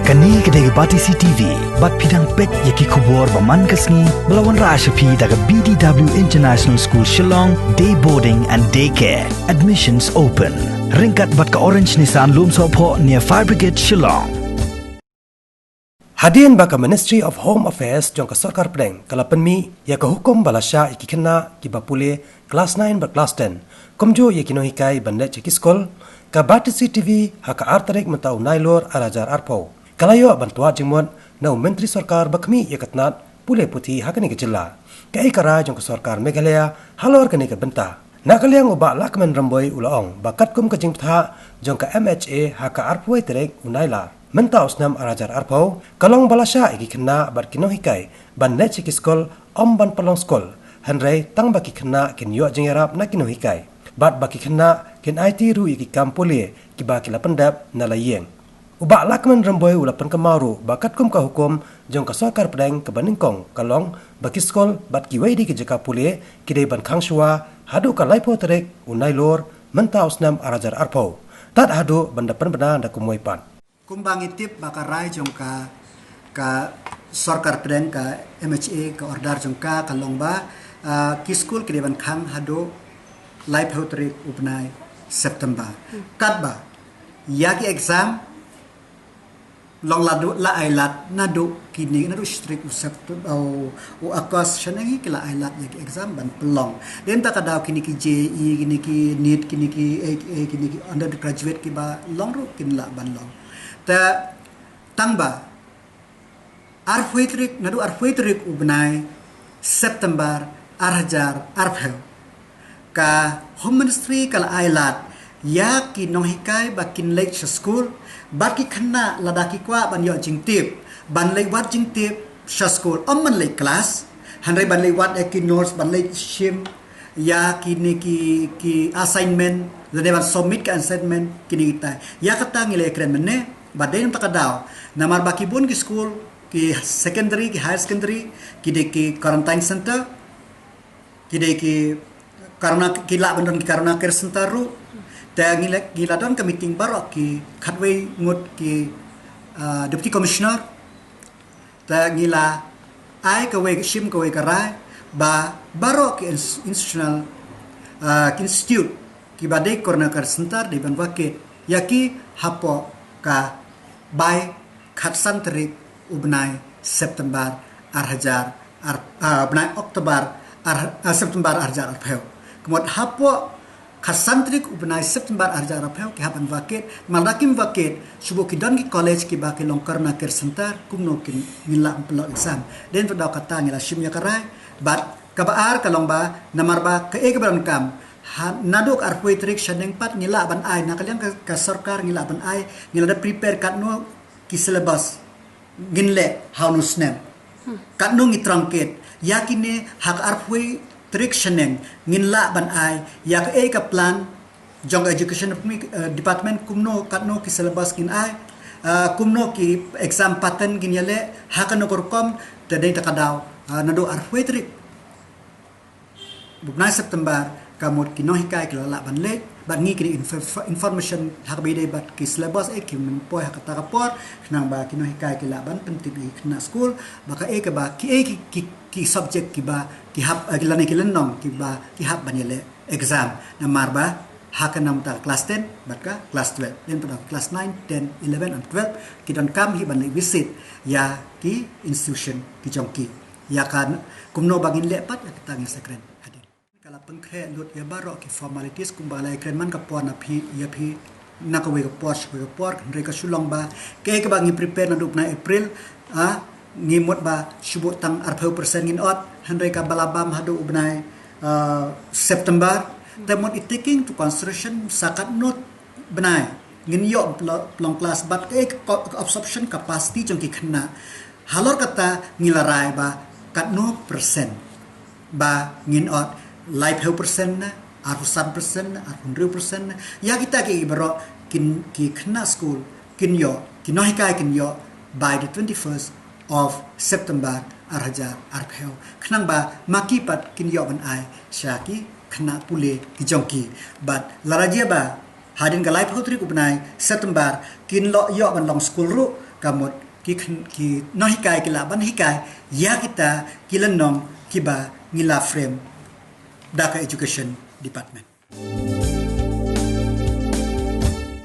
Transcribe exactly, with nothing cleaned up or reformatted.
Kane ka dei ka Batesi T V, bad phi dang peit ïa ki khubor ba man ka sngi, ba la wanrah sha phi da ka B D W International School Shillong, Day Boarding and Day Care. Admissions open. Ryngkat bad ka Orange Nissan Lumsohphoh near Fire Brigade Shillong. Hadien ba ka Ministry of Home Affairs jong ka Sorkar Pdeng ka la pynmih ïa ka hukum ba la shah ïa ki khynnah kiba pule klas nine bad klas ten, kumjuh ïa ki nonghikai ban leit sha ki skul, ka Batesi T V ha ka ar tarik mynta u Nailur ar hajar arphew ka la ïoh ban twad jingmut na u Myntri Sorkar ba khmih ïa ka tnat pule puthi ha kane ka jylla. Kaei ka rai jong ka Sorkar Meghalaya halor kane ka bynta? Na ka liang u Bah Lahkmen Rymbui u la ong ba katkum ka jingbthah jong ka M H A ha ka arphew wei tarik u Nailar mynta u snem ar hajar arphew, ka long ba la shah ïa ki khynnah bad ki nonghikai ban leit sha ki skul, ym ban pynlong skul, hynrei tang ba ki khynnah kin ïoh jingïarap na ki nonghikai, bad ba ki khynnah kin aiti ruh ïa ki kam pule kiba ki la pyndep na la ïing. U Bah Lahkmen Rymbui u la pynkynmaw ruh ba katkum ka hukum jong ka Sorkar Pdeng kaba nyngkong ka long ba ki skul bad kiwei de ki jaka pule ki dei ban khang shuwa haduh ka laiphew tarik u Nailur mynta u snem ar hajar arphew, tad haduh ban da pynbna da kumwei pat. Kumba ngi tip ba ka rai jong ka, ka Sorkar Pdeng, ka M H A, ka order jong ka ka long ba, ah, ki skul ki dei ban khang haduh laiphew tarik u bnai September. Katba ïa ki exam long la duh, la ai lad naduh kine, naduh shi tarik u September, u, u August shaneng hi ki la ai lad ïa ki exam ban pynlong. Dei na kata ka daw kine ki J E E, kine ki NEET, kine ki, eh, eh, kine ki undergraduate kiba long ruh kin lah ban long. Te tang ba arphew tarik, naduh arphew tarik u bnai September ar hajar arphew, ka Home Ministry ka la ai lad ïa ki nonghikai ba kin leit sha skul, bad ki khynnah lada ki kwah ban ïoh jingtip, ban leit wad jingtip sha skul, ym ban leit klas, hynrei ban leit wad ïa ki notes, ban leit shim ïa kine ki, ki assignment, lane ban submit ka assignment, kine kita. Ïa kata ngi la ïakren mynne, ba dei na kata ka daw, namar ba ki bun ki skul, ki secondary, ki higher secondary, ki dei ki quarantine center, ki dei ki corona, ki lah ban don ki Corona Care Center ruh. Te ngi la, ngi la don ka meeting baroh ki khatwei ngut ki, ah, Deputy Commissioner. Te ngi la ai kawei, shim kawei ka rai ba baroh ki ins-, institutional, ah, ki institute kiba dei Corona Care Center dei ban vakit ïa ki hapoh ka bai khatsan tarik u bnai September ar hajar ar, ah, bnai October ar, ah, September ar hajar arphew. Ka mut hapoh khatsan tarik u bnai September ar hajar arphew ki hap ban vakit, namar lada kim vakit, shu bun ki don ki college kiba ki long Corona Care Center, kumno kin, ngin lah ban pynlong exam. Dei na kata ka daw kata ngi la shim ïa ka rai, bad kaba ar ka long ba, namar ba kaei kaba donkam, ha, naduh arphew tarik shaneng pat ngi lah ban ai, na ka liang ka, ka sorkar ngi lah ban ai, ngi la da prepare katno ki syllabus ngin leh ha une u snem. Katno ngi trangkit ïa kine, ha ka arphew tarik shaneng ngin lah ban ai ïa kaei ka plan jong education, eh, department, kumno, katno ki syllabus ngin ai, eh, kumno ki exam pattern ngin ïaleh, ha kano ka rukom. Te dei na kata ka daw, eh, naduh arphew tarik u bnai September, ka mut ki nonghikai ki la lah ban leit, bad ngi kine inf-, information ha kaba ïadei bad ki syllabus, eh, kin poi ha kata ka por, khnang ba ki nonghikai ki lah ban pyntip ïa ki khynnah skul ba kaei kaba, kiei ki, ki, ki subject kiba ki hap, eh, ki lane ki lynnong kiba ki hap ban ïaleh exam, namar ba ha kane mynta ka klas ten bad ka klas twelve, dei na kata ka daw klas nine, ten, eleven and twelve ki donkam hi ban leit visit ïa ki institution ki jong ki. Ïa ka, kumno ba ngin leh pat, ïa kata ngin sa kren hadien. Ka la pynkhreh lut ïa baroh ki formalities kumba la ïakren man ka por na phi, ïa phi, na kawei ka por sha kawei ka por, hynrei ka shu long ba kaei kaba ngi prepare naduh bnai April, ah, ngi mut ba shu bun tang arphew percent ngin ot, hynrei kaba la bam haduh u bnai, ah, September. Te mut i taking into consideration sa katno bnai ngin ïoh pynlo-, pynlong klas bad kaei ka, ka absorption capacity jong ki khynnah. Halor kata ngi la rai ba katno percent ba ngin ot, laiphew percent ne, arphew san percent ne, arphew hynriew percent ne. Ïa kita kiei baroh kin, ki khynnah skul kin ïoh, ki nonghikai kin ïoh by the twenty-first of September ar hajar arphew, khnang ba ma ki pat kin ïoh ban ai sha ki khynnah pule ki jong ki. Bad lada jia ba hadien ka laiphew tarik u bnai September kin ïoh, ïoh ban long skul ruh, ka mut ki khen-, ki nonghikai ki lah ban hikai ïa kita ki lynnong kiba ngi la frame da ka education department.